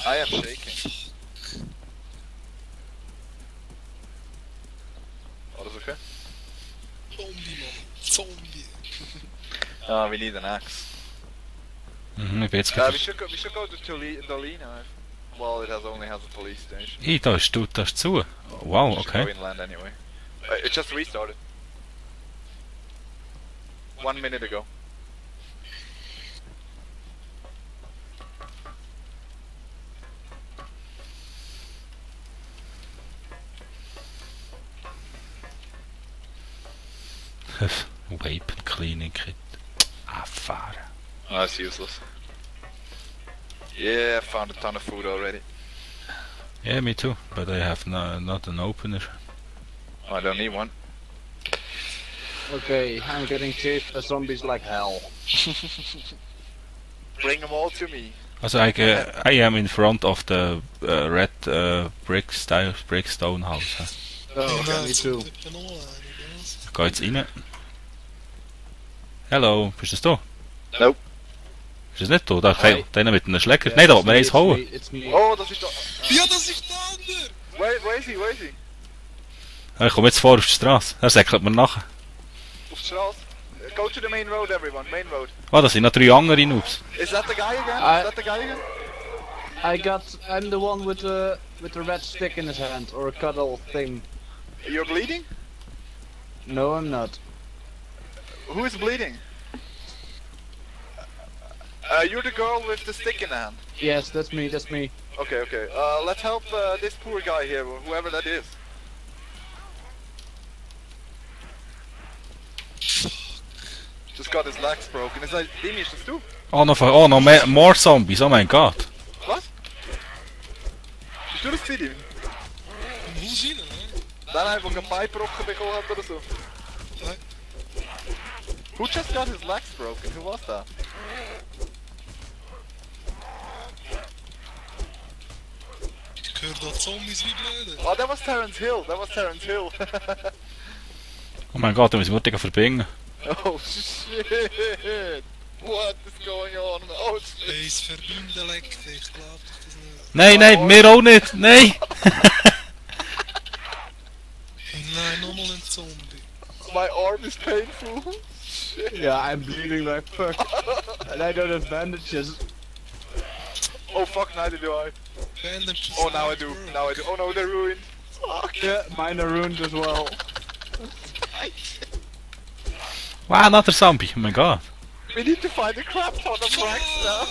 I am shaking. Alles okay? Zombie, man. Zombie. We need an axe. Ik weet We het. should go to Dolina. Well, it only has a police station. Hier, da ist zu. Wow, We should go okay. inland anyway. It just restarted. 1 minute ago. Weapon cleaning kit. Afvaren. Oh, that's useless. Yeah, I found a ton of food already. Yeah, me too. But I have not an opener. Oh, I don't need one. Okay, I'm getting chased by zombies like hell. Bring them all to me. Also, I am in front of the red brickstone house. Hè. Oh, okay, me too. Ik ben al aan, jongens. Ik ga jetzt rein. Hallo, bist du da? Nope. Ist das nicht da? Da Hi. einer mit einem Schläger. Yeah, Nein, da it's wollte man me, eins it's holen. me, it's me. Oh, dat is toch... Ja, dat is de ander! Where is he? Where is he? Ich komme jetzt vor auf die Straße. Er säckelt mir nachher. Op straat? Go to the main road, everyone. Main road. Oh, da sind noch 3 andere Noobs. Is that the guy again? I- Is that the guy again? I'm the one with the red stick in his hand, or a cuddle thing. You're bleeding? No, I'm not. Who is bleeding? You're the girl with the stick in the hand. Yes, that's me, that's me. Okay, okay. Let's help this poor guy here, whoever that is. Just got his legs broken. Is that Dimi's just too? Oh, more zombies. Oh mein Gott. What? You should have seen him. Hoe zien hè? Dan heb ik een pijprok gehad of zo. Nee. Who just got his legs broken? Who was that? Ik hoor dat zombies niet blijden. Oh, that was Terence Hill. That was Terence Hill. Oh mein Gott, da müssen wir dich verbinden. Oh shit! What is going on? Oh shit! Hij is verbindelijk, ik geloof dat is niet. Nee, meer ook niet. Nee. Nee, normaal een zombie. My arm is painful. Shit. Yeah, I'm bleeding like fuck. And I don't have bandages. Oh fuck, neither do I. Bandages. Oh, now I do. Now I do. Oh no, they're ruined. Fuck. Yeah, mine are ruined as well. Wow, another zombie. Oh my God. We need to find a crap ton of racks now.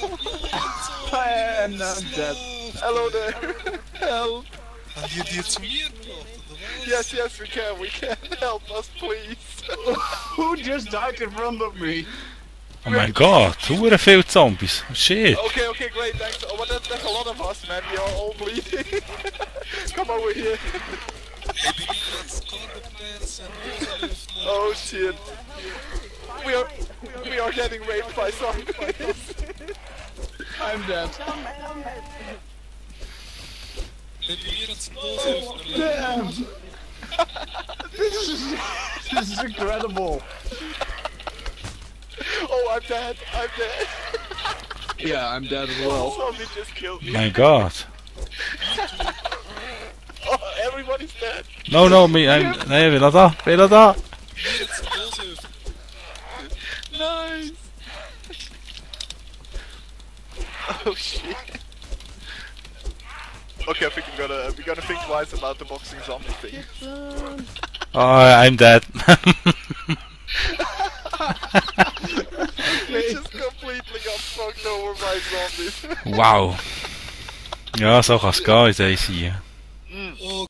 And I'm dead. Hello there. Help. Gaan die hier zu mir praten? Yes, yes, we can. We can. Help us, please. Who just died in front of me? Oh my God. Hoe veel zombies. Shit. Okay, okay, great, thanks. Oh, but that's a lot of us, man. We are all bleeding. Come over here. Oh shit. We are getting raped by zombies. I'm dead. Heb je hier het dood Damn! This is incredible. Oh, I'm dead. I'm dead. Yeah, I'm dead as well. Zombie just killed me. My God. Oh, everybody's dead. No, me. Nee, wil dat dat? Hier het doodhoofd. Nice. Oh shit. Okay, I think we're gonna think twice about the boxing zombie thing. Oh, I'm dead. We just completely got fucked over by zombies. Wauw. Ja, zo gaat het gaan in deze hier. Oh,